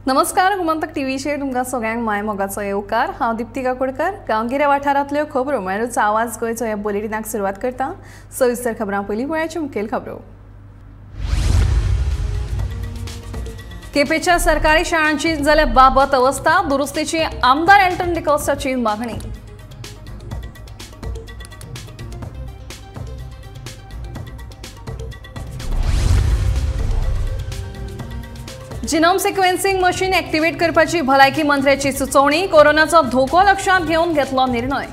नमस्कार, गोमंतक टीव्हीचेर तुमकां सगळ्यांक माय मोगाचो येवकार. हांव दीप्ती काकोडकर. गांवगिऱ्या वाठारांतल्यो खबरो म्हळ्यारूच आवाज गोंयचो ह्या बुलेटिनाक सुरवात करता. सविस्तर खबरां पयलीं पळयाच्यो मुखेल खबरो. केपेच्या सरकारी शाळांची जाल्या बाबत अवस्था, दुरुस्तीची आमदार एल्टन डिकॉस्टाची मागणी. जिनोम सिक्वेन्सिंग मशीन ऍक्टिव्हेट करपाची भलायकी मंत्र्याची सुचोवणी. कोरोनाचो धोको लक्षांत घेवन घेतलो निर्णय.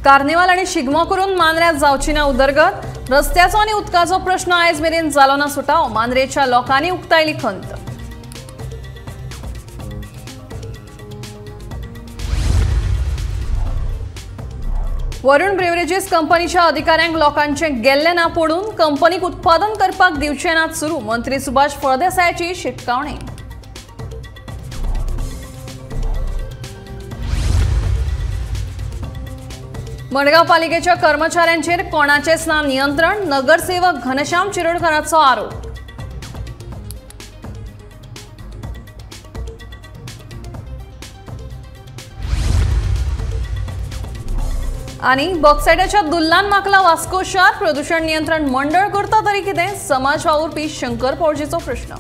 कार्निवाल आनी शिगमो करून मांद्र्यांत जावची ना उदरगत. रस्त्याचो आनी उदकाचो प्रश्न आयज मेरेन जालो ना सुटावो. मांद्रेच्या लोकांनी उक्तायली खंत. वरुण ब्रेवरेजीस कंपनीच्या अधिकाऱ्यांक लोकांचे गेल्ले ना पडून कंपनीक उत्पादन करपाक दिवचे नात सुरू. मंत्री सुभाष फळदेसायाची शिटकावणी. मडगांव पालिकेच्या कर्मचाऱ्यांचेर कोणाचेच ना नियंत्रण. नगरसेवक घनश्याम चिरोडकराचो आरोप. आनी बॉक्सायटाच्या दुल्लान माकला वास्को शार. प्रदूषण नियंत्रण मंडळ करता तरी कितें? समाज वावुरपी शंकर पौजेचो प्रश्न.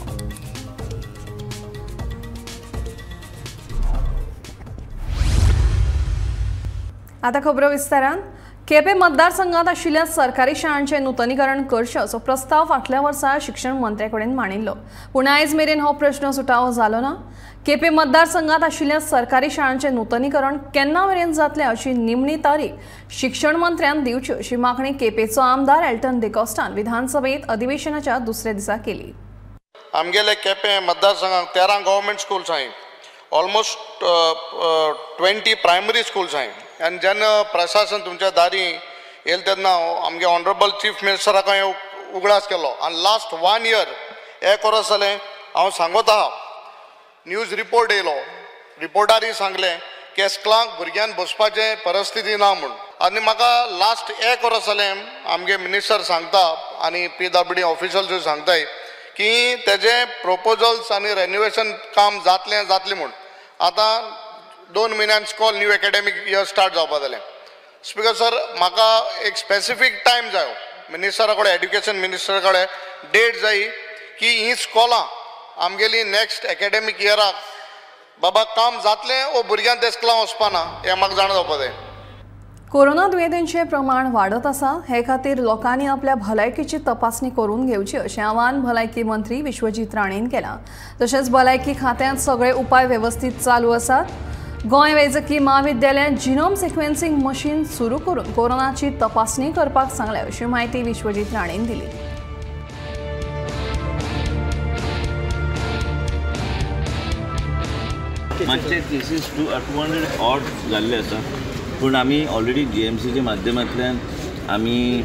आता खबरो विस्तारान. केपें मतदारसंघात आशिल्ल्या सरकारी शाळांचें नुतनीकरण करचें असो प्रस्ताव फाटल्या वर्सा शिक्षण मंत्र्या कडेन मांडिल्लो, पूण आयज मेरेन हो प्रश्न सुटावो जालो ना. केपें मतदारसंघात आशिल्ल्या सरकारी शाळांचें नुतनीकरण केन्ना मेरेन जातलें अशी निमणी तारीख शिक्षण मंत्र्यान दिवची अशी मागणी केपेंचो आमदार एल्टन डिकॉस्टान विधानसभेत अधिवेशनाच्या दुसऱ्या दिसा केली. आमगेले केपें मतदारसंघात 13 गव्हर्मेंट स्कूल्स आहाय, ऑलमोस्ट 20 प्रायमरी स्कूल्स आहाय. आनी जेन्ना प्रशासन तुमच्या दारी येयलें तेन्ना आमगे ऑनरेबल चीफ मिनिस्टराक हांवें उगडास केलो. आनी लास्ट 1 इयर एक वर्स जालें हांव सांगत आहा, न्यूज रिपोर्ट येयलो, रिपोर्टारय सांगलें की स्कुलांक भुरग्यान बसपाचें परिस्थिती ना म्हूण. आनी म्हाका लास्ट एक वर्स जालें आमगे मिनिस्टर सांगता आनी PWD ऑफिशल्सूय सांगताय की तेजें प्रोपोजल्स आनी रेनोवेशन काम जातलें जातलें म्हूण. आतां 2 म्हयन्यान school new academic year start जावपा जालें. स्पिकर सर, म्हाका एक स्पेसिफीक टायम जायो, मिनिस्टरा कडेन, एड्युकेशन मिनिस्टरा कडेन डेट जाय की ही स्कॉलां आमगेली नेक्स्ट एकेडमीक इयराक बाबा काम जातलें वो भुरग्यान ते स्कुलां वचपाना हें म्हाका जाणा जावपा जाय. कोरोना दुयेंतींचें प्रमाण वाडत आसा, हे खातीर लोकांनी आपल्या भलायकेची तपासणी करून घेवची अशें आवाहन भलायकी मंत्री विश्वजीत राणेन केलां. तशेंच भलायकी खात्यांत सगळे उपाय वेवस्थीत चालू आसात. गोंय वैजकी म्हाविद्यालयांत जिनोम सिक्वेन्सिंग मशीन सुरू करून कोरोनाची तपासणी करपाक सांगल्या अशी म्हायती विश्वजीत राणेन दिली. मातशे केसीस 200 ऑड जाल्ले आसा, पूण आमी ऑलरेडी GMCच्या माध्यमांतल्यान आमी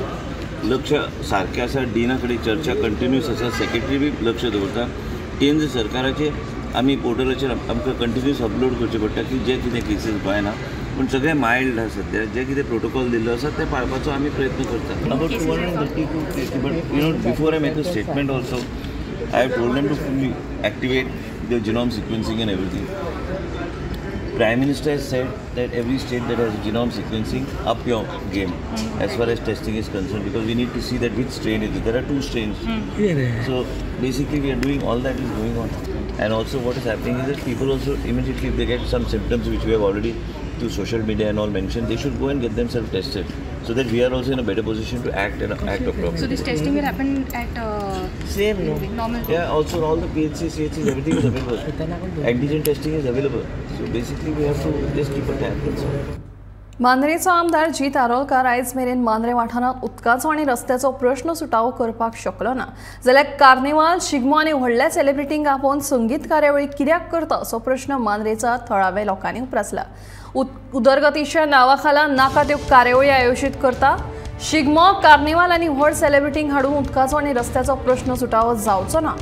लक्ष सारकें आसा. डिना कडेन चर्चा कंटिन्यूस आसा, सेक्रेटरी बी लक्ष दवरता. केंद्र सरकाराचे आमी पोर्टलाचेर आमकां कंटिन्यूस अपलोड करचें पडटा की जे कितें केसीस गोंयांत आहा, पूण सगळें मायल्ड आहा सद्या. जे कितें प्रोटोकॉल दिल्लो आसा ते पाळपाचो आमी प्रयत्न करता. About 232 cases, but you know before I make a statement also I have told them to fully activate the genome sequencing and everything. Prime Minister has said that every state that has genome sequencing, up your game as far as testing is concerned, because we need to see that which strain is it. There are 2 strains. So basically we are doing all that is going on. And also what is happening is that people also immediately if they get some symptoms which we have already through social media and all mentioned, they should go and get themselves tested so that we are also in a better position to act and act appropriately. So this testing will happen at same no normal. Yeah, also all the PHC, CHCs, everything is available. Antigen testing is available. So basically we have to just keep a tab. That's all. मांद्रेचो आमदार जीत आरोलकार आयज मेरेन मांद्रे वाठारांत उदकाचो आनी रस्त्याचो प्रश्न सुटावो करपाक शकलो ना, जाल्यार कार्निवाल, शिगमो आनी व्हडल्या सेलिब्रिटींक आपोवन संगीत कार्यावळी कित्याक करता असो प्रश्न मांद्रेच्या थळाव्या लोकांनी उप्रासला. उदरगतीच्या नांवा खाला नाका त्यो कार्यावळी आयोजीत करता. शिगमो, कार्निवाल आनी व्हड सेलिब्रिटींक हाडून उदकाचो आनी रस्त्याचो प्रश्न सुटावो जावचो ना.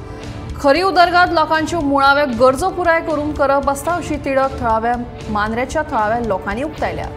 खरी उदरगत लोकांच्यो मुळाव्यो गरजो पुराय करून करप आसता अशी तिडक थळाव्या मांद्रेच्या थळाव्या लोकांनी उक्तायल्या.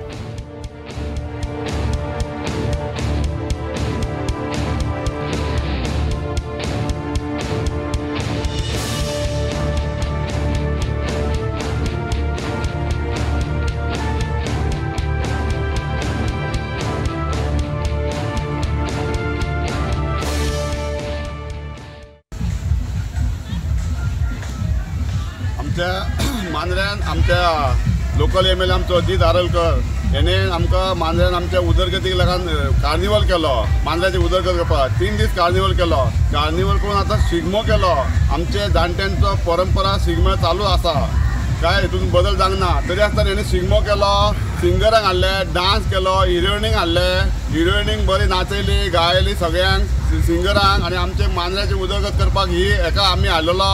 आमच्या मांद्र्यान आमच्या लोकल एम एल ए आमचो अजीत आरोलकर हेणे आमकां मांद्र्यान आमच्या उदरगतीक लागून कार्निवल केलो. मांद्र्याची उदरगत करपाक 3 दीस कार्निवल केलो. कार्निवल करून आतां शिगमो केलो. आमचे जाणट्यांचो परंपरा शिगमो चालू आसा, काय हितून बदल जावंक ना. तरी आसतना हेणे शिगमो केलो, सिंगरांक हाडले, डांस केलो, हिरोइनींक हाडले, हिरोइनींक बरी नाचयली गायली सगळ्यांक सिंगरांक. आनी आमचे मांद्र्याची उदरगत करपाक ही हेका आमी हाडलेलो.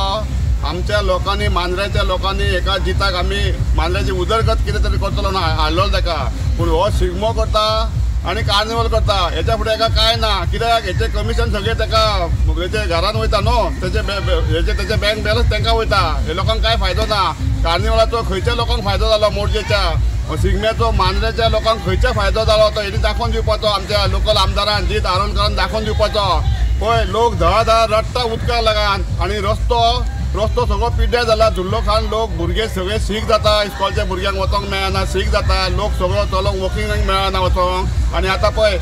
आमच्या लोकांनी मांद्र्याच्या लोकांनी एका जिताक आमी मांद्र्याची उदरगत कितें तरी करतलो ना हाडलो ताका. पूण हो शिगमो करता आनी कार्निवल करता, हेच्या फुडें हेका कांय ना. कित्याक हेचें कमिशन सगळें ताका हेचे घरान वयता न्हू, तेजे हेचे तेचे बँक बॅलन्स तांकां वयता. हे लोकांक कांय फायदो ना. कार्निवलाचो खंयच्या लोकांक फायदो जालो मोरजेच्या, शिगम्याचो मांद्र्याच्या लोकांक खंयच्या फायदो जालो तो हेणी दाखोवन दिवपाचो. आमच्या लोकल आमदारान जीत आरोलकरान दाखोवन दिवपाचो. पळय लोक धडा धडा रडटा उदकाक लागून आनी रस्तो रस्तो सगळो पिड्ड्यार जाला. धुल्लो खावन लोक भुरगे सगळे सीक जाता. इस्कॉलच्या भुरग्यांक वचोंक मेळना, सीक जाता लोक सगळो चलोंक वॉकिंगाक मेळना वचोंक. आनी आतां पळय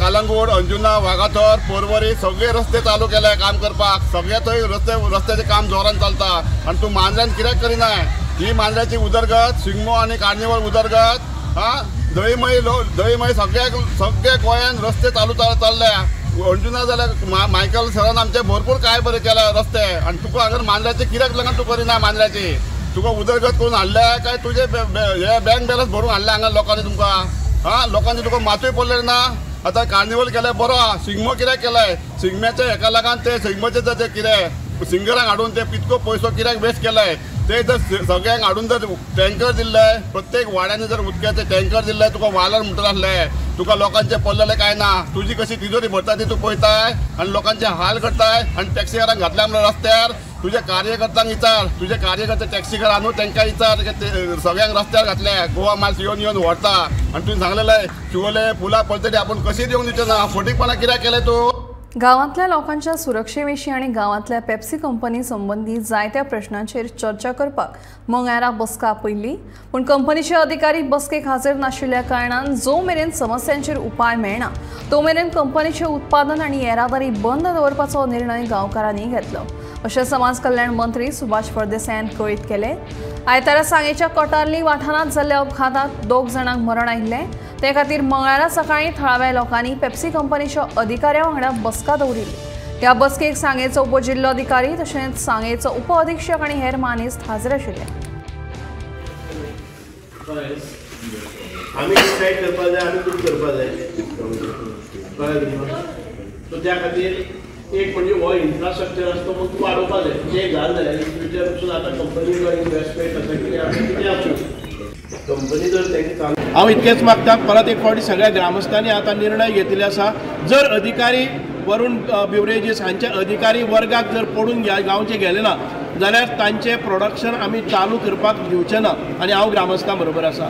कालंगूट, अंजुना, वागाथर, पोरवरी सगळे रस्ते चालू केले काम करपाक. सगळे थंय रस्ते रस्त्याचें काम जोरान चलता. आनी तूं मांद्र्यान कित्याक करिनाय ही मांद्र्याची उदरगत, शिगमो आनी कार्निवल उदरगत. आं दहीमय लोक दहीमय सगळ्याक सगळ्या गोंयान रस्ते चालू चल्ल्या. अंजुना जाल्यार मायकल सरान आमचे भरपूर काय बरें केला रस्ते. आनी तुका हांगा मांद्र्याचे कित्याक लागून तूं करिना? मांद्र्याची तुका उदरगत करून हाडल्या काय तुजे हे बँक बॅलन्स भरून हाडल्या हांगा लोकांनी तुमकां? आं लोकांनी तुका मातूय पडलें ना. आतां कार्निवल केलें बरो आहा, शिगमो कित्याक केलाय? शिगम्याच्या हेका लागून ते शिगम्याचे जर ते कितें सिंगरांक हाडून ते इतको पयसो कित्याक वेस्ट केलाय? ते जर सगळ्यांक हाडून जर टँकर दिल्ले, प्रत्येक वाड्यांनी जर उदकाचे टँकर दिल्ले, तुका वालर म्हणटा आसले, तुका लोकांचे पडलेले कांय ना. तुजी कशी तिजोरी भरता ती तूं पळयताय आनी लोकांचे हाल करताय आनी टॅक्सीकारांक घातल्या म्हणल्यार रस्त्यार. तुजे कार्यकर्त्यांक विचार, तुजे कार्यकर्ते टॅक्सीकार न्हू तांकां विचार, सगळ्यांक रस्त्यार घातले. गोवा माल्स येवन येवन व्हरता. आनी तुवें सांगलेलें शिवोले पुला पलतडी आपूण कशी दिवंक दिवचें ना. फटींगपणां कित्याक केलें तूं? गांवांतल्या लोकांच्या सुरक्षेविशीं आनी गांवांतल्या पेप्सी कंपनी संबंदी जायत्या प्रश्नांचेर चर्चा करपाक मंगळारा बसका आपयल्ली. पूण कंपनीचे अधिकारी बसकेक हाजीर नाशिल्ल्या कारणान जो मेरेन समस्यांचेर उपाय मेळना तो मेरेन कंपनीचें उत्पादन आनी येरादारी बंद दवरपाचो निर्णय गांवकारांनी घेतलो अशें समाज कल्याण मंत्री सुभाष फळदेसायान कळीत केलें. आयतारा सांगेच्या कोटार्ली वाठारांत जाल्ल्या अपघातांत 2 जाणांक मरण आयिल्लें. ते खातीर मंगळारा सकाळीं थळाव्या लोकांनी पेप्सी कंपनीच्या अधिकाऱ्यां वांगडा बसका दवरिल्ली. ह्या बसकेक सांगेचो उपजिल्लोधिकारी तशेंच सांगेचो उपअधिक्षक आनी हेर मानेस्त हाजीर आशिल्ले. आमी डिसायड करपाक जाय, आमी कितें करपाक जाय. सो त्या खातीर एक म्हणजे हो इन्फ्रास्ट्रक्चर आसा तो मग वाडोवपाक जाय. जे घाल जाल्यार इन फ्युचर पसून आतां कंपनी इन्वेस्टमेंट आसा कितें आसा कितें आसूं कंपनी जर तांकां चालू. हांव इतकेंच मागता परत एक फावटी सगळ्या ग्रामस्थांनी आतां निर्णय घेतिल्ले आसा. जर अधिकारी वरुण बिवरेजीस हांचे अधिकारी वर्गाक जर पडून गांवचे गेले ना जाल्यार तांचें प्रोडक्शन आमी चालू करपाक दिवचें ना. आनी हांव ग्रामस्थां बरोबर आसा.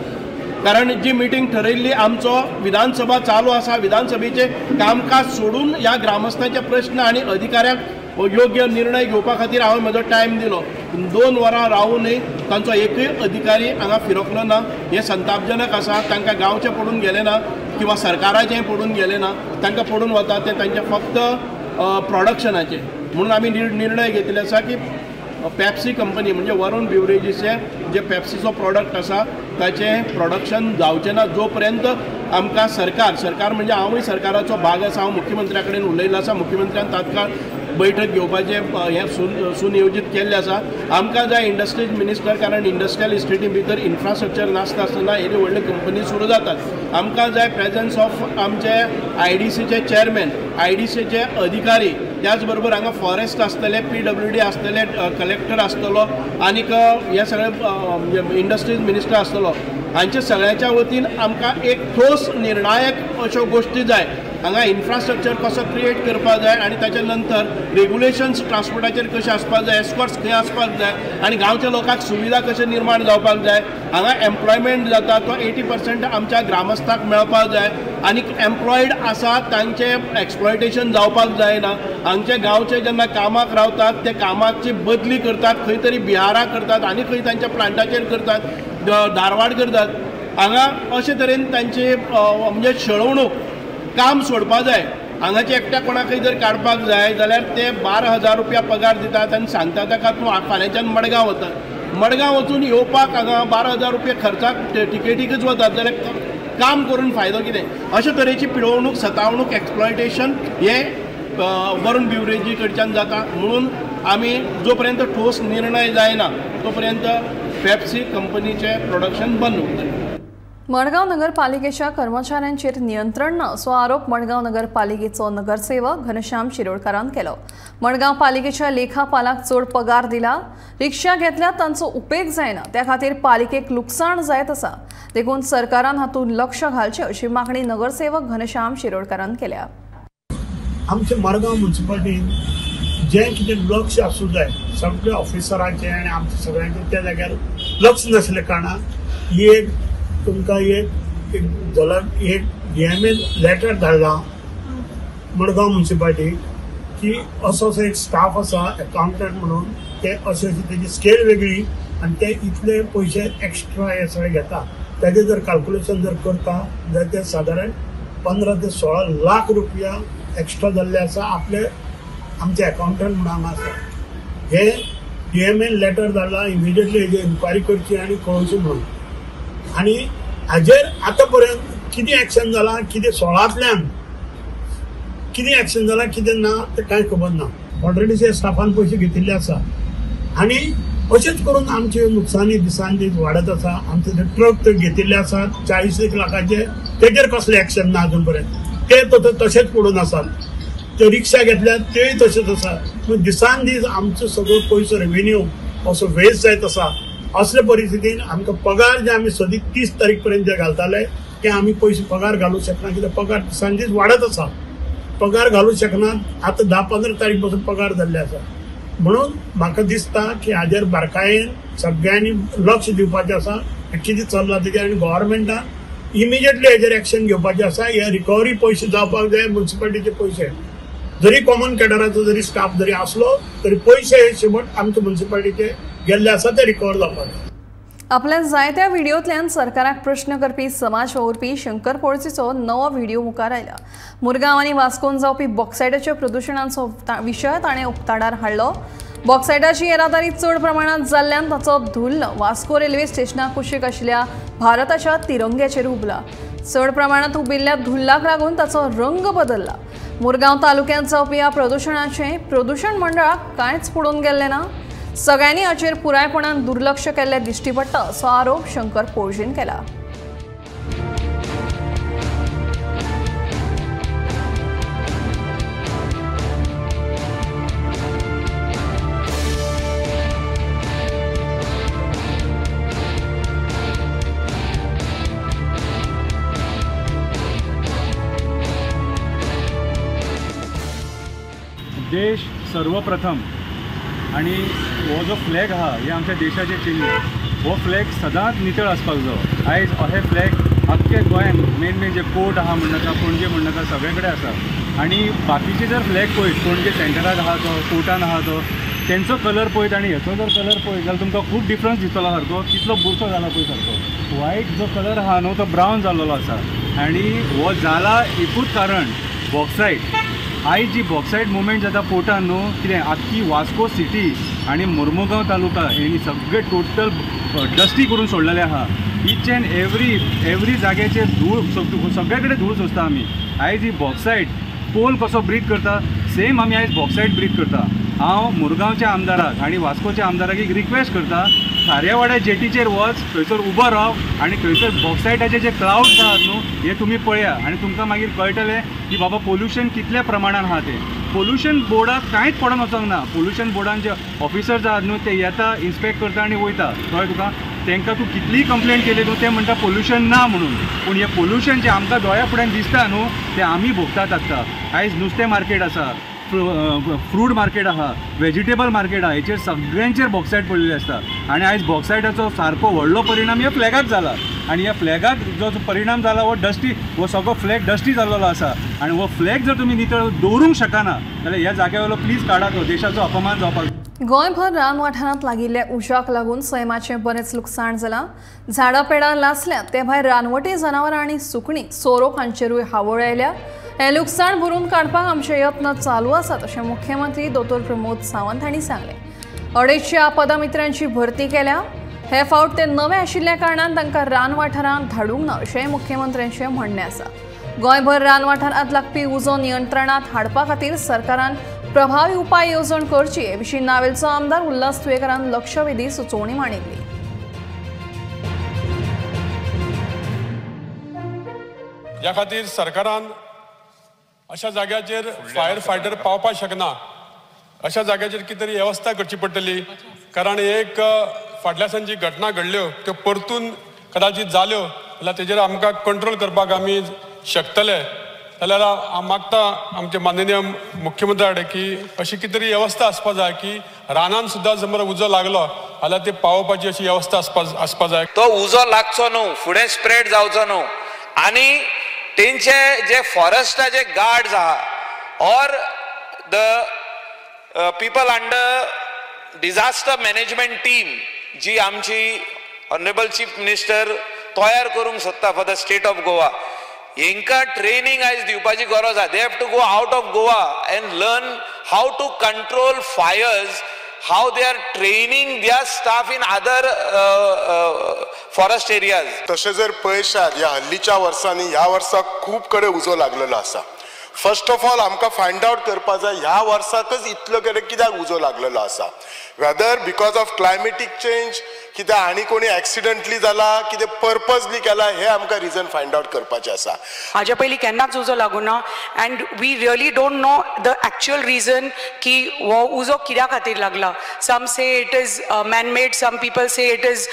कारण जी मिटींग ठरयल्ली आमचो विधानसभा चालू आसा, विधानसभेचें कामकाज सोडून ह्या ग्रामस्थांचे प्रश्न आनी अधिकाऱ्यांक योग्य निर्णय घेवपा खातीर हांवें म्हजो टायम दिलो. 2 वरां रावूनय तांचो एकूय अधिकारी हांगा फिरकलो ना. हें संतापजनक आसा. तांकां गांवचें पडून गेलें ना किंवा सरकाराचें पडून गेलें ना, तांकां पडून वता तें तांचें फक्त प्रोडक्शनाचें. म्हणून आमी निर्णय घेतिल्लो आसा की पेप्सी कंपनी म्हणजे वरुण बिवरेजीचे जे पेप्सीचो प्रोडक्ट आसा ताचें प्रोडक्शन जावचें ना जो पर्यंत आमकां सरकार सरकार म्हणजे हांवूय सरकाराचो भाग आसा. हांव मुख्यमंत्र्या कडेन उलयल्लो आसा. मुख्यमंत्र्यान तात्काळ बैठक घेवपाचें हें सुनियोजीत केल्लें आसा. आमकां जाय इंडस्ट्रीज मिनिस्टर, कारण इंडस्ट्रियल इस्टेटी भितर इन्फ्रास्ट्रक्चर नासता आसतना येदी व्हडल्यो कंपनी सुरू जातात. आमकां जाय प्रेजन्स ऑफ आमचे आयडीसीचे चेअरमॅन, आयडीसीचे अधिकारी, त्याच बरोबर हांगा फॉरेस्ट आसतले, पीडब्ल्यूडी आसतले, कलेक्टर आसतलो आनीक हे सगळे म्हणजे इंडस्ट्रीज मिनिस्टर आसतलो. हांच्या सगळ्यांच्या वतीन आमकां एक ठोस निर्णायक अश्यो गोश्टी जाय. हांगा इन्फ्रास्ट्रक्चर कसो क्रिएट करपाक जाय आनी ताच्या नंतर रेगुलेशन्स ट्रान्सपोर्टाचेर कशें आसपाक जाय, एस्कॉर्ट्स खंय आसपाक जाय आनी गांवच्या लोकांक सुविधा कशें निर्माण जावपाक जाय. हांगा एम्प्लॉयमेंट जाता तो 80% आमच्या ग्रामस्थाक मेळपाक जाय आनी एम्प्लॉयड आसा तांचें एक्सप्लॉयटेशन जावपाक जायना. हांगचे गांवचे जेन्ना कामाक रावतात ते कामाची बदली करतात, खंय तरी बिहारा करतात आनी खंय तांच्या प्लांटाचेर करतात, धारवाड करतात. हांगा अशे तरेन तांची म्हणजे छळवणूक, काम सोडपा जाय. हांगाचे एकट्या कोणाकय जर काडपाक जाय जाल्यार ते 12,000 रुपया पगार दितात आनी सांगता ताका तूं फाल्यांच्यान मडगांव वता. मडगांव वचून येवपाक हांगा 12,000 रुपया खर्चाक टिकेटीकच वतात जाल्यार काम करून फायदो कितें? अशे तरेची पिळवणूक, सतावणूक, एक्सप्लॉयटेशन हे वरुण बिवरेजी कडच्यान जाता. म्हणून आमी जो पर्यंत ठोस निर्णय जायना तो पर्यंत पेप्सी कंपनीचें प्रोडक्शन बंद उरतलें. मडगांव नगरपालिकेच्या कर्मचाऱ्यांचेर नियंत्रण ना असो आरोप मडगांव नगरपालिकेचो नगरसेवक घनश्याम शिरोडकारान केलो. मडगांव पालिकेच्या लेखापालाक चड पगार दिला, रिक्षा घेतल्यार तांचो उपेग जायना, त्या खातीर पालिकेक लुकसाण जायत आसा, देखून सरकारान हातूंत लक्ष घालचें अशी मागणी नगरसेवक घनश्याम शिरोडकारान केल्या. आमचे मडगांव म्युनिसिपालिटीन जें कितें लक्ष आसूं जाय सगळे ऑफिसरांचें आनी आमच्या सगळ्यांचें त्या जाग्यार लक्ष नासल्या कारणान एक तुमकां एक झलक एक डीएमएन लेटर धाडला मडगांव म्युनिसिपालिटीक की असो असो एक स्टाफ आसा एकाउंटंट म्हणून, ते अशें अशें तेजी स्केल वेगळी आनी ते इतले पयशे एक्स्ट्रा हे सगळे घेता. तेजें जर कॅल्कुलेशन जर करता जाल्यार ते सादारण 15 ते 16 लाख रुपया एक्स्ट्रा जाल्ले आसा आपले आमचे एकाउंटंट म्हणून हांगा आसा. हे डीएमएन लेटर धाडला इमिडिएटली हेजी इन्क्वायरी करची आनी कळोवची म्हणून. आनी हाजेर आतां पर्यंत कितें एक्शन जालां, कितें 16तल्यान कितें एक्शन जालां कितें ना तें कांय खबर ना. ऑलरेडी ते स्टाफान पयशे घेतिल्ले आसा आनी अशेंच करून आमचे नुकसानी दिसान दीस वाडत आसा. आमचे ते ट्रक ते घेतिल्ले आसात 40 लाखाचे, तेजेर कसलें एक्शन ना अजून पर्यंत, ते तशेंच पडून आसात. ते रिक्षा घेतल्यात तेय तशेंच आसा. पूण दिसान दीस आमचो सगळो पयसो रेवेन्यू असो वेस्ट जायत आसा. असले परिस्थितीन आमकां पगार जे आमी सदीं 30 तारीख पर्यंत जे घालताले ते आमी पयशे पगार घालूंक शकना, कित्याक पगार दिसान दीस वाडत आसा, पगार घालूंक शकना. आतां 10-15 तारीख पासून पगार जाल्ले आसा. म्हणून म्हाका दिसता की हाजेर बारकायेन सगळ्यांनी लक्ष दिवपाचें आसा कितें चल्लां तेजेर आनी गव्हर्मेंटान इमिजिएटली हेजेर एक्शन घेवपाचें आसा. हे रिकवरी पयशे जावपाक जाय म्युनिसिपालिटीचे पयशे, जरी कॉमन कॅडराचो जरी स्टाफ जरी आसलो तरी पयशे हे शेवट आमचे म्युनिसिपालिटीचे गेल्ले आसा ते रिकवर जावपाक जाय. आपल्या जायत्या व्हिडिओतल्यान सरकाराक प्रश्न करपी समाज वावुरपी शंकर पोळजीचो नवो व्हिडिओ मुखार आयला. मुरगांव आनी वास्कोन जावपी बॉक्सायटाच्या प्रदुशणाचो विशय ताणें उक्ताडार हाडलो. बॉक्सायटाची येरादारी चड प्रमाणांत जाल्ल्यान ताचो धुल्ल वास्को रेल्वे स्टेशना कुशीक आशिल्ल्या भारताच्या तिरंग्याचेर उबला. चड प्रमाणांत उबिल्ल्या धुल्लाक लागून ताचो रंग बदलला. मुरगांव तालुक्यांत जावपी ह्या प्रदुशणाचें प्रदुशण मंडळाक कांयच पडून गेल्लें ना. सगळ्यांनी हाचेर पुरायपणान दुर्लक्ष केल्लें दिश्टी पडटा असो आरोप शंकर पोळजीन केला. देश सर्वप्रथम आनी हो जो फ्लॅग आहा हे आमच्या देशाचें चिन्ह, हो फ्लॅग सदांच नितळ आसपाक जायो. आयज हे फ्लॅग आख्खे गोंयान मेन मेन जे कोर्ट आहा म्हणनाका, पणजे म्हणनाका, सगळे कडेन आसा. आनी बाकीचे जर फ्लॅग पळयत पणजे सेंटराक आहा तो, कोर्टान आहा तो, तेंचो कलर पळयत आनी हेचो जर कलर पळयत जाल्यार तुमकां खूब डिफरन्स दिसतलो. सारको कितलो बुरसो जाला पळय, सारको वायट जो कलर आहा न्हू तो ब्रावन जाल्लो आसा. आनी हो जाला एकूच कारण बॉक्सायट. आयज जी बॉक्सायट मुवमेंट जाता पोर्टान न्हू, कितें आख्खी वास्को सिटी आनी मुर्मुगांव तालुका हेणी सगळे टोटल डस्टी करून सोडलेले आहा. इच एंड एवरी जाग्याचेर धूळ, सगळे कडेन धूळ सोंसता आमी. आयज ही बॉक्सायट कोल कसो ब्रीद करता सेम आमी आयज बॉक्सायट ब्रीद करता. हांव मुरगांवच्या आमदाराक आनी वास्कोच्या आमदाराक एक रिक्वेस्ट करता, खारेवाड्या जेटीचेर वच, थंयसर उबो राव आनी थंयसर बॉक्सायटाचे जे क्लाउड्स आहात न्हू हे तुमी पळया आनी तुमकां मागीर कळटलें की बाबा पोल्युशन कितल्या प्रमाणान आहा तें. पोल्युशन बोर्डाक कांयच पडोन वचोंक ना. पोल्युशन बोर्डान जे ऑफिसर्स आहात न्हू ते येता, इन्स्पेक्ट करता आनी वयता. कळ्ळें तुका? तांकां तूं कितलीय कंप्लेन केली न्हू ते म्हणटा पोल्युशन ना म्हणून, पूण हें पोल्युशन जें आमकां दोळ्या फुड्यान दिसता न्हू तें आमी भोगतात आत्तां. आयज नुस्तें मार्केट आसा, फ्रूट मार्केट आहा, वेजिटेबल मार्केट आहा, हेचेर सगळ्यांचेर बॉक्सायट पडलेली आसता. आनी आयज बॉक्सायटाचो सारको व्हडलो परिणाम ह्या फ्लॅगाक जाला. आनी ह्या फ्लॅगाक जो परिणाम जाला हो डस्टी, हो सगळो फ्लॅग डस्टी जाल्लो आसा. आनी हो फ्लॅग जर तुमी नितळ दवरूंक शकना जाल्यार ह्या जाग्या वयलो प्लीज काडात, हो देशाचो अपमान जावपाक. गोंयभर रान वाठारांत लागिल्ल्या उज्याक लागून सैमाचें बरेंच लुकसाण जालां. झाडां पेडां लासल्यात, ते भायर रानवटी जनावरां आनी सुकणीं सोरोप हांचेरूय हावळ आयल्या. हें लुकसाण भरून काडपाक आमचे यत्न चालू आसात अशें मुख्यमंत्री दोतोर प्रमोद सावंत हांणी सांगलें. 250 आपदामित्रांची भरती केल्या. हे फावट ते नवे आशिल्ल्या कारणान तांकां रान वाठारांत धाडूंक ना अशें मुख्यमंत्र्यांचें म्हणणें आसा. गोंयभर रान वाठारांत लागपी उजो नियंत्रणांत हाडपा खातीर सरकारान प्रभावी उपाय येवजण करची हे विशीं नावेलचो आमदार उल्हास तुयेंकारान लक्षवेधी सुचोवणी मांडिल्ली. ह्या खातीर सरकारान अशा जाग्याचेर फायर फायटर पावपाक शकना, अशा जाग्याचेर कितें तरी वेवस्था करची पडटली. कारण एक फाटल्या सान जी घटना घडल्यो त्यो परतून कदाचित जाल्यो जाल्यार तेजेर आमकां कंट्रोल करपाक आमी शकतले. जाल्यार हांव मागता आमचे माननीय मुख्यमंत्र्या कडेन की अशी कितें तरी वेवस्था आसपा जाय की रानान सुद्दां जर उजो लागलो जाल्यार ते पावोवपाची अशी वेवस्था आसपा जाय. तो उजो लागचो न्हू, फुडें स्प्रेड जावचो न्हू आनी तेंचे जे फॉरेस्टाचे गार्ड्स आहा or the people under disaster management team जी आमची ऑनरेबल चीफ मिनिस्टर तयार करूंक सोदता for the state of Goa, हेंकां ट्रेनिंग आयज दिवपाची गरज आहा. They have to go out of Goa and learn how to control fires, how they are training their staff in other forest areas. तशें जर पळयशात ह्या हल्लीच्या वर्सांनी ह्या वर्साक खूब कडेन उजो लागलेलो आसा. फर्स्ट ऑफ ऑल आमकां फायंड आवट करपा जाय ह्या वर्साकच इतलो कडेन कित्याक उजो लागलेलो आसा, whether because of climatic change, कित्याक आनी कोणी एक्सिडंटली जाला, कितें पर्पजली केला, हें आमकां रिजन फायंड आवट करपाचें आसा. हाज्या पयलीं केन्नाच उजो लागूना and we really don't know the actual reason की हो उजो कित्या खातीर लागला. Some say it is man made, some people say it is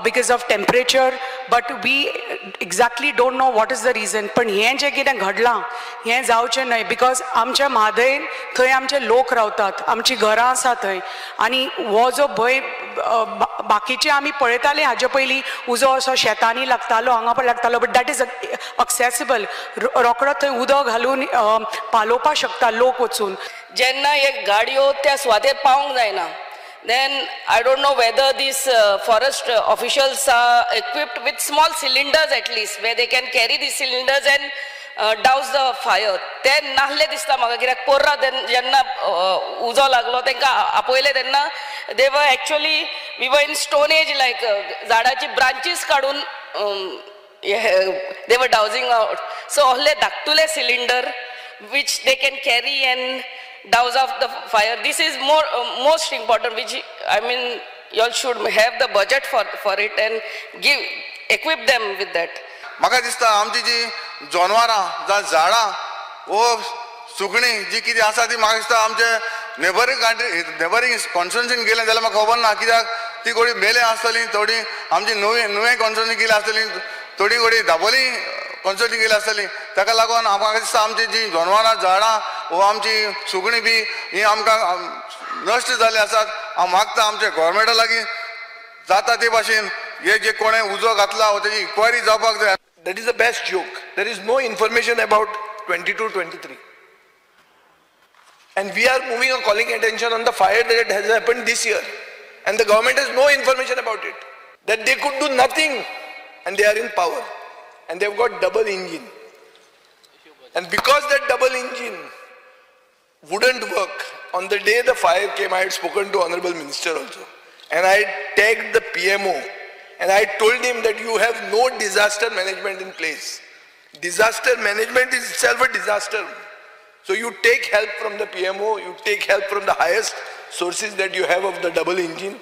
because of temperature, but we exactly don't know what is the reason. पण हें जें कितें घडलां हें जावचें न्हय, because आमच्या म्हादयन थंय आमचे लोक रावतात, आमची घरां आसा थंय आनी हो जो भंय बाकीचे आमी पळयताले हाजे पयलीं उजो असो शेतांनी लागतालो, हांगा पण लागतालो, बट that is accessible, रोकडो थंय उदक घालून पालोवपाक शकता लोक वचून. जेन्ना एक गाडयो त्या सुवातेर पावंक जायना, then I don't know whether these forest officials are equipped with small cylinders at least where they can carry these cylinders and douse the fire. ते नाहले दिसता म्हाका, कित्याक पोर्रा जेन्ना उजो लागलो तांकां आपयले तेन्ना they were actually we were in stone age like झाडाची ब्रांचीस काडून they were dousing out. So आहले धाकटुले cylinder which they can carry and douse off the fire. This is more most important, which I mean you all should have the budget for it and give equip them with that. म्हाका दिसता आमची जी जनावरां जावं झाडां वो सुकणीं जी कितें आसा ती म्हाका दिसता आमचे नेबरींग कंट्री नेबरींग कॉन्स्टिट्युन्सीन गेलें जाल्यार म्हाका खबर ना, कित्याक ती गोडी मेले आसतली, थोडी आमची नुवें कॉन्स्टिट्युन्सी गेली आसतली, थोडी गोडी दाबोली कॉन्स्टिट्युन्सी गेली आसतली. ताका लागून म्हाका दिसता आमची जी जनावरां झाडां वो आमची सुकणीं बी ही आमकां नश्ट जाल्ली आसात. हांव मागता आमच्या गोवोरमेंटा लागीं जाता ते भाशेन हे जे कोणें उजो घातला हो तेजी इन्क्वायरी जावपाक जाय. That is the best joke. There is no information about 22, 23. And we are moving or calling attention on the fire that has happened this year. And the government has no information about it. That they could do nothing and they are in power. And they've got double engine. And because that double engine wouldn't work, on the day the fire came, I had spoken to Honorable Minister also. And I tagged the PMO. And I told him that you have no disaster management in place. Disaster management is itself a disaster. So you take help from the PMO, you take help from the highest sources that you have of the double engine.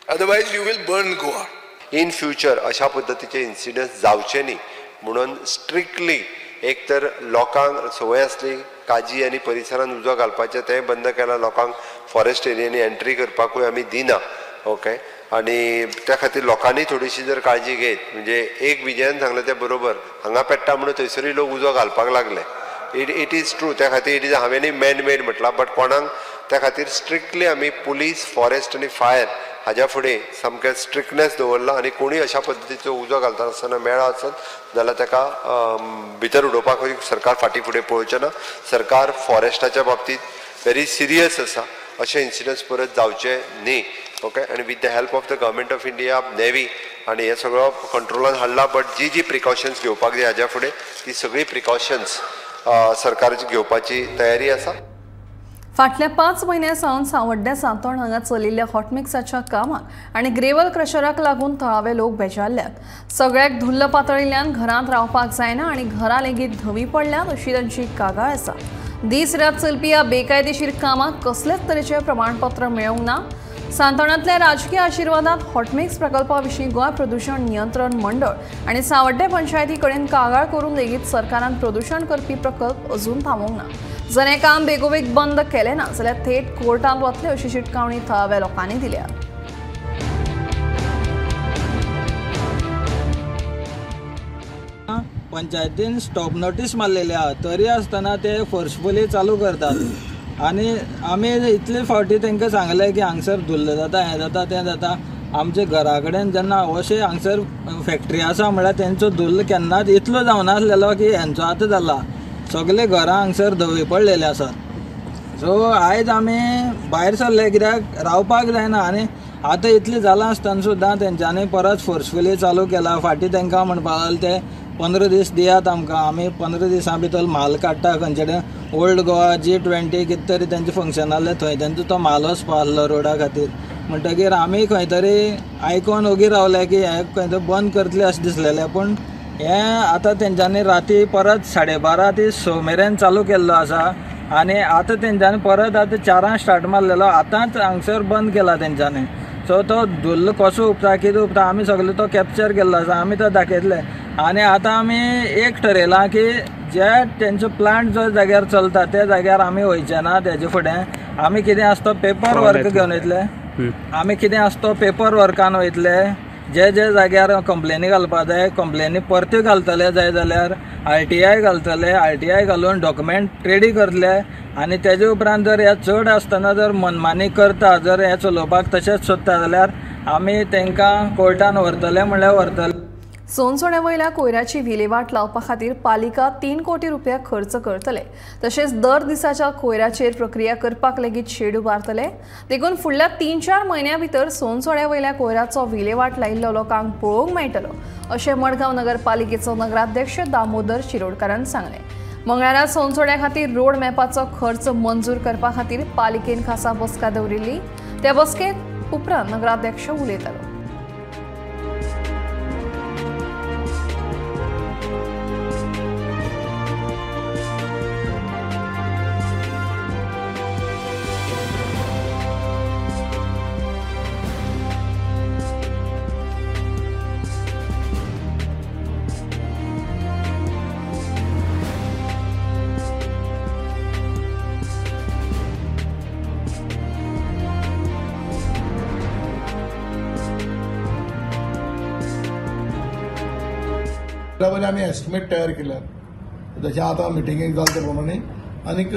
Otherwise you will burn Goa. In future अशा पद्दतीचे incidence जावचे न्ही म्हणून strictly एक तर लोकांक संवय आसली काजी आनी परिसरान उजो घालपाचें तें बंद केलां, लोकांक फॉरेस्ट एरियांनी एंट्री करपाकूय आमी दिना. ओके, आनी त्या खातीर लोकांनी थोडीशी जर काळजी घेत म्हणजे एक विजयान सांगलें तें बरोबर, हांगा पेट्टा म्हणून थंयसरूय लोक उजो घालपाक लागले. It is true, त्या खातीर it is हांवें मॅन मेड म्हटलां, बट कोणाक त्या खातीर स्ट्रिक्टली आमी पुलीस फॉरेस्ट आनी फायर हाज्या फुडें सामकें स्ट्रिक्टनेस दवरला आनी कोणूय अशा पद्दतीचो उजो घालता आसतना मेळा आसत जाल्यार ताका भितर उडोवपाक सरकार फाटीं फुडें पळोवचें ना. सरकार फॉरेस्टाच्या बाबतींत व्हेरी सिरियस आसा, अशे इन्सिडंट्स परत जावचे न्ही. ओके, आनी with the help of the government of India, navy आनी हे सगळो कंट्रोलान हाडला, बट जी जी प्रिकॉशन्स घेवपाक जाय हाज्या फुडें ती सगळी प्रिकॉशन्स सरकाराची घेवपाची तयारी आसा. फाटल्या 5 म्हयन्यां सावन सांवड्ड्या सांतोण हांगा चलिल्ल्या हॉटमिक्साच्या कामाक आनी ग्रेवल क्रशराक लागून थळावे लोक बेजारल्यात. सगळ्याक धुल्ल पातळिल्ल्यान घरांत रावपाक जायना आनी घरां लेगीत धवी पडल्यात अशी तांची कागाळ आसा. दीस रात चलपी ह्या बेकायदेशीर कामाक कसलेच तरेचें प्रमाणपत्र मेळूंक ना. सांतोणांतल्या राजकीय आशिर्वादात हॉटमिक्स प्रकल्पा विशीं गोंय प्रदूषण नियंत्रण मंडळ आनी सांवड्डें पंचायती कडेन कागाळ करून लेगीत सरकारान प्रदूषण करपी प्रकल्प अजून थांबोवंक ना. जर हें काम बेगोबेग बंद केलें ना जाल्यार थेट कोर्टांत वतले अशी शिटकावणी थळाव्या लोकांनी दिल्या. पंचायतीन स्टॉप नोटीस मारलेली आहा तरी आसतना ते फोर्सफुली चालू करतात आनी आमी इतले फावटी तांकां सांगलें की हांगसर धुल्ल जाता, हें जाता, तें जाता. आमच्या घरा कडेन जेन्ना अशें हांगसर फॅक्टरी आसा म्हळ्यार तेंचो धुल्ल केन्नाच इतलो जावनासलेलो की हेंचो आतां जाला. सगळे घरां हांगसर धवी पडलेले आसात. सो आयज आमी भायर सरले कित्याक रावपाक जायना आनी आतां इतलें जालां आसतना सुद्दां तेंच्यांनी परत फोर्सफुली चालू केला. फाटीं तांकां म्हणपाक लागले ते 15 दीस दियात आमकां, आमी 15 दिसां भितर म्हाल काडटा. खंयचे कडेन ओल्ड गोवा G20 कितें तरी तेंचें फंक्शन आहलें थंय तेंचो तो म्हाल वचपा आहलो रोडा खातीर. म्हणटगीर आमी खंय तरी आयकोन ओगी रावले की हें खंय तरी बंद करतले अशें दिसलेलें, पूण हें आतां तेंच्यांनी राती परत 12:30 ते 6 मेरेन चालू केल्लो आसा आनी आतां तेंच्यांनी परत आतां 4 स्टार्ट मारलेलो, आतांच हांगसर बंद केला तेंच्यांनी. सो तो धुल्ल कसो उपता कितें उपता आमी सगळे तो कॅप्चर केल्लो आसा, आमी तो दाखयतले. आनी आतां आमी एक ठरयलां की जे तेंचो प्लांट जो जाग्यार चलता त्या जाग्यार आमी वयचे ना. तेजे फुडें आमी कितें आसा तो पेपर वर्क घेवन वयतले, आमी कितें आसा तो पेपर वर्कान वयतले. जे जे जाग्यार कंप्लेनी घालपा जाय कंप्लेनी परत्यो घालतले, जाय जाल्यार RTI घालतले, RTI घालून डॉक्युमेंट रेडी करतले. आनी तेजे उपरांत जर हे चड आसतना जर मनमानी करता, जर हें चलोवपाक तशेंच सोदता जाल्यार आमी तांकां कोर्टान व्हरतले म्हणल्यार व्हरतले. सोनसोण्या वयल्या कोयराची विलेवाट लावपा खातीर पालिका 3 कोटी रुपया खर्च करतले. तशेंच दर दिसाच्या कोयराचेर प्रक्रिया करपाक लेगीत शेड उबारतले. देखून फुडल्या 3-4 म्हयन्यां भितर सोनसोण्या वयल्या कोयराचो विलेवाट लायिल्लो लोकांक पळोवंक मेळटलो अशें मडगांव नगरपालिकेचो नगराध्यक्ष दामोदर शिरोडकारान सांगलें. मंगळारा सोनसोण्या खातीर रोड मॅपाचो खर्च मंजूर करपा खातीर पालिकेन खासा बसका दवरिल्ली. त्या बसकेंत उपरांत नगराध्यक्ष उलयतालो. आमी एस्टिमेट तयार केल्या जशें आतां मिटिंगेक जालें ते प्रमाणे आनीक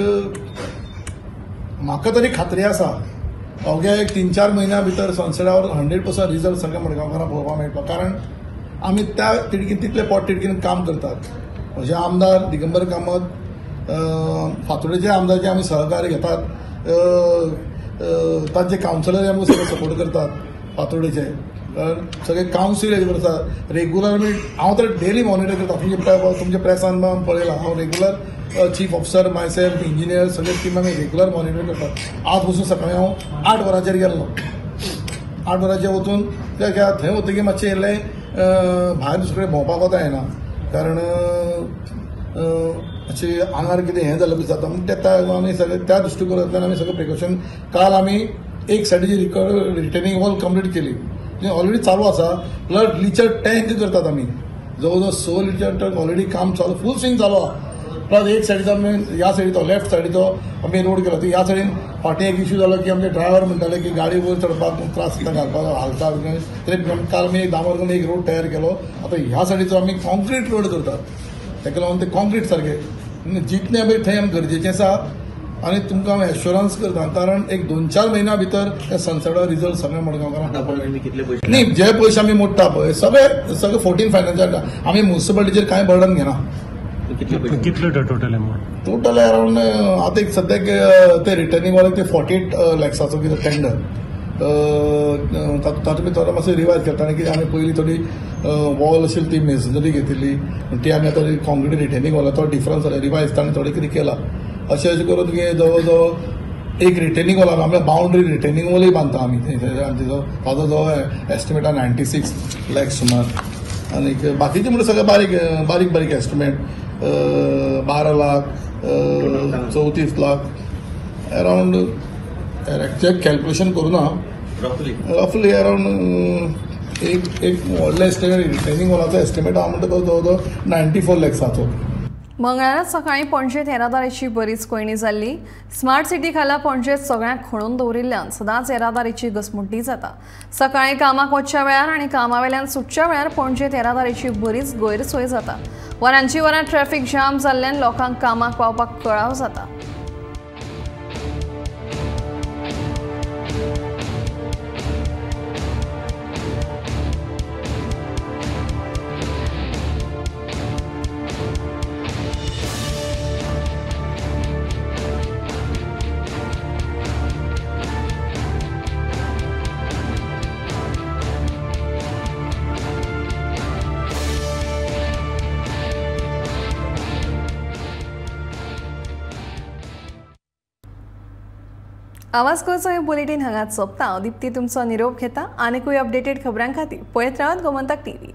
म्हाका तरी खात्री आसा अवघ्या एक 3-4 म्हयन्या भितर सनसेटावर 100% रिजल्ट सगळ्या मडगांवकारांक पळोवपाक मेळटलो. कारण आमी त्या तिडकीन तितले पोट तिडकीन काम करतात. म्हजे आमदार दिगंबर कामत, फातोडेचे आमदारचे आमी सहकार्य घेतात, तांचे कावन्सिलर आमकां सगळे सपोर्ट करतात. फातोडेचे सगळे कावन्सील हेजेर आसा रेगुलर. आमी हांव तर डेली मॉनिटर करता. तुमच्या प्रेसान पळयलां हांव regular chief officer myself engineer सगळे टीम आमी रेगुलर मॉनिटर करतात. आज पसून सकाळी हांव 8 वरांचेर गेल्लो. 8 वरांचेर वचून कित्याक थंय वतकीर मातशें इल्लें भायर दुसरे कडेन भोंवपाक वता येना, कारण मातशें आंगार कितें हें जालें जाता. म्हण त्या आमी सगळे त्या दृश्टिकोनांतल्यान आमी सगळें प्रिकॉशन. काल आमी एक सायडीची रिटर्निंग वॉल कंप्लीट केली, ऑलरेडी चालू आसा. प्लस लिचर टँक करतात आमी, जवळ जवळ 6 लिटर टँक ऑलरेडी काम चालू, फूल स्विंग चालू आहा. प्लस एक सायडीचो आमी ह्या सायडीचो लेफ्ट सायडीचो आमी रोड केला. ह्या सायडीन फाटीं एक इश्यू जालो की आमचे ड्रायव्हर म्हणटाले की गाडी वयर चडपाक त्रास जाता, घालपाक हालता. तरी काल आमी दामोदर एक रोड तयार केलो. आतां ह्या सायडीचो आमी कॉन्क्रीट रोड करतात, ताका लागून ते कॉन्क्रीट सारके जितलें आमी थंय आमी गरजेचें आसा. आनी तुमकां हांव एश्योरन्स करता, कारण एक 2-4 म्हयन्या भितर त्या सनसेटा रिजल्ट सगळ्या मडगांवकारांक पळोवपाक. न्ही, जे पयशे आमी मोडटा पळय सगळे सगळे 14 फायनान्साक आमी म्युनिसिपालिटीचेर कांय बर्डन घेना. कितले टोटल अमाउंट? टोटल अरावंड आतां एक सद्याक ते रिटर्निंग वॉलाक ते 48 लॅक्साचो कितें टेंडर, तातूंत भितर मातशें रिवायज केता. आनी कितें आमी पयलीं थोडी वॉल आशिल्ली ती मेसनरी घेतिल्ली, ती आमी आतां कॉन्क्रीट रिटर्निंग वॉलाचो डिफरन्स जालो, रिवायज ताणें थोडें कितें केलां. अशें अशें करून तुगे जवळ जवळ एक रिटेनिंग वॉल आमच्या बाउंड्री रिटेनिंग वॉलूय बांदता आमी थंय, ताजो जो एस्टिमेट आहा 96 लॅक्स सुमार. आनीक बाकीचे म्हणल्यार सगळे बारीक बारीक बारीक estimate 12 lakh 34 lakh around. Exact calculation करूं ना, रफली अरावंड एक एक व्हडलो एस्टिमेट रिटेनिंग वॉलाचो एस्टिमेट आहा म्हणटा तो जवळ जवळ 94 लॅक्साचो. मंगळारा सकाळी पणजेत येरादारीची बरीच कोयणी जाल्ली. स्मार्ट सिटी खाला पणजेत सगळ्यांक खणून दवरिल्ल्यान सदांच येरादारीची घसमड्डी जाता. सकाळी कामाक वचच्या वेळार आनी कामावेल्यान सुटच्या वेळार पणजेत येरादारीची बरीच गैरसोय जाता. वरांची वरां ट्रॅफिक जाम जाल्ल्यान लोकांक कामाक पावपाक कळाव जाता. आवाज गोंयचो हे बुलेटीन हांगाच सोंपता. दीप्ती तुमचो निरोप घेता. आनीकूय अपडेटेड खबरां खातीर पळयत रावात गोमंतक टीव्ही.